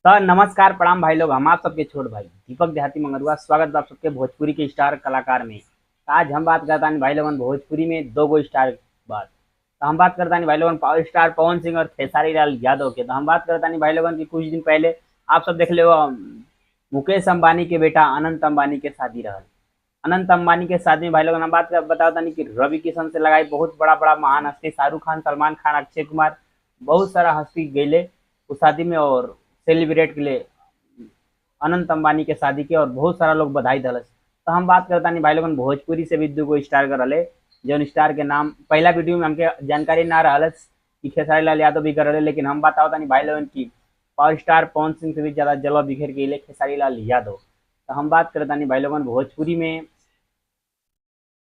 तो नमस्कार प्रणाम भाई लोग, हम आप सबके छोट भाई दीपक देहाती मंगरुआ। स्वागत बा आप सबके भोजपुरी के स्टार कलाकार में। आज हम बात करता भाई लोगन भोजपुरी में दो गो स्टार बात। तो हम बात करता भाई लोगन पावर स्टार पवन सिंह और खेसारी लाल यादव के। तो हम बात करता भाई लोगन की कुछ दिन पहले आप सब देख ले मुकेश अंबानी के बेटा अनंत अंबानी के शादी रहल। अनंत अंबानी के शादी में भाई लोगन हम बात बताता कि रवि किशन से लगाई बहुत बड़ा बड़ा महान हस्ती शाहरुख खान, सलमान खान, अक्षय कुमार, बहुत सारा हस्ती गए उस शादी में और सेलिब्रेट के लिए अनंत अंबानी के शादी के और बहुत सारा लोग बधाई दलस। तो हम बात करता नहीं भाई लोगन भोजपुरी से भी दो स्टार कर रहे, जौन स्टार के नाम पहला वीडियो में हमके जानकारी ना रहा कि खेसारी लाल यादव भी कर रहे, लेकिन हम बताओ नहीं भाई लोगन की पावर स्टार पवन सिंह से भी ज़्यादा जलवा बिखेर के खेसारी लाल यादव। तो हम बात करता नहीं भाई लोगन भोजपुरी में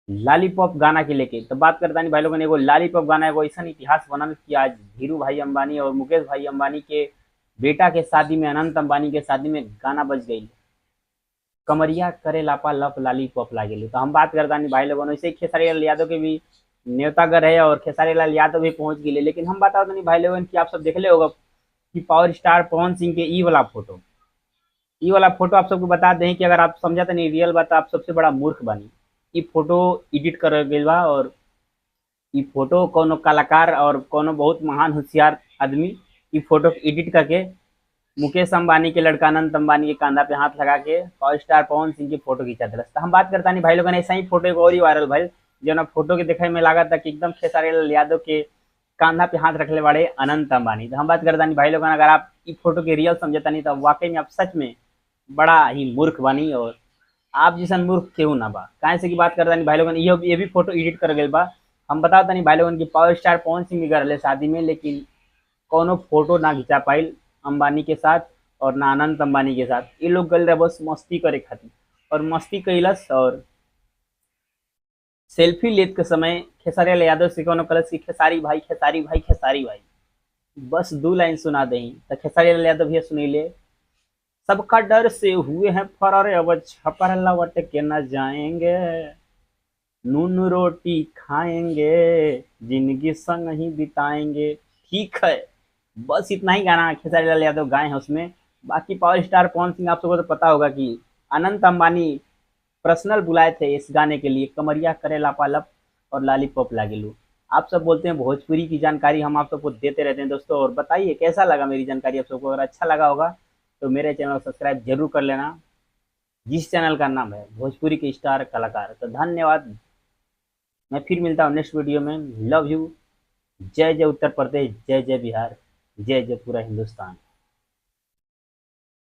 लालीपॉप गाना के लेके। तो बात करता नहीं भाई लोगन एगो लालीपॉप गाना एगो ऐसा इतिहास बनल कि आज धीरू भाई अंबानी और मुकेश भाई अंबानी के बेटा के शादी में, अनंत अंबानी के शादी में गाना बज गई, कमरिया करे लापा लप लाली पॉप लागे। तो हम बात करता नहीं भाई लोगों वैसे ही खेसारी लाल यादव के भी न्योतागर है और खेसारी लाल यादव भी पहुंच गए। लेकिन हम बताओ नहीं भाई लोगन कि आप सब देख ले होगा कि पावर स्टार पवन सिंह के ई वाला फोटो आप सबको बता दें कि अगर आप समझा तो नहीं रियल बात, आप सबसे बड़ा मूर्ख बनी। ये फोटो एडिट कर गई बा और ये फोटो कोनो कलाकार और कोनो बहुत महान होशियार आदमी ये फोटो एडिट करके मुकेश अंबानी के लड़का अनंत अंबानी के कंधा पे हाथ लगा के पावर स्टार पवन सिंह की फोटो खींचा दिलस। तो हम बात करता नहीं भाई लोगों ने ऐसा ही फोटो एक और ही वायरल भाई, जो फोटो के देखे में लगा था कि एकदम खेसारी लाल यादव के कंधा पे हाथ रखले वाले अनंत अंबानी। तो हम बात करता नहीं भाई लोगों अगर आप इस फोटो के रियल समझता नहीं तो वाकई में आप सच में बड़ा ही मूर्ख बनी और आप जैसा मूर्ख क्यों ना बा। काहे से की बात करता नहीं भाई लोगन ये भी फोटो एडिट कर गए बा। हम बताता नहीं भाई लोगन की पावर स्टार पवन सिंह भी कर शादी में, लेकिन कोनो फोटो ना खिंचा पाइल अंबानी के साथ और ना अनंत अंबानी के साथ। ये लोग गल रहे बस मस्ती करे खातिर और मस्ती कैलस और सेल्फी लेत के समय खेसारी लाल यादव से कोनो कलस की खेसारी भाई खेसारी भाई खेसारी भाई, बस दो लाइन सुना दही। तो खेसारी लाल यादव भैया सुनीले, सबका डर से हुए हैं फरार, अब छपर लौट के न जाएंगे, नून रोटी खाएंगे, जिंदगी संग ही बिताएंगे। ठीक है, बस इतना ही गाना खेसारी लाल यादव गाए हैं उसमें। बाकी पावर स्टार पवन सिंह आप सबको तो पता होगा कि अनंत अंबानी पर्सनल बुलाए थे इस गाने के लिए, कमरिया करे लापालप और लालीपॉप लागेलू। आप सब बोलते हैं भोजपुरी की जानकारी हम आप सबको देते रहते हैं दोस्तों। और बताइए कैसा लगा मेरी जानकारी आप सबको, अगर अच्छा लगा होगा तो मेरे चैनल को सब्सक्राइब जरूर कर लेना, जिस चैनल का नाम है भोजपुरी के स्टार कलाकार। तो धन्यवाद, मैं फिर मिलता हूँ नेक्स्ट वीडियो में। लव you, जय जय उत्तर प्रदेश, जय जय बिहार, जय जय पूरा हिंदुस्तान।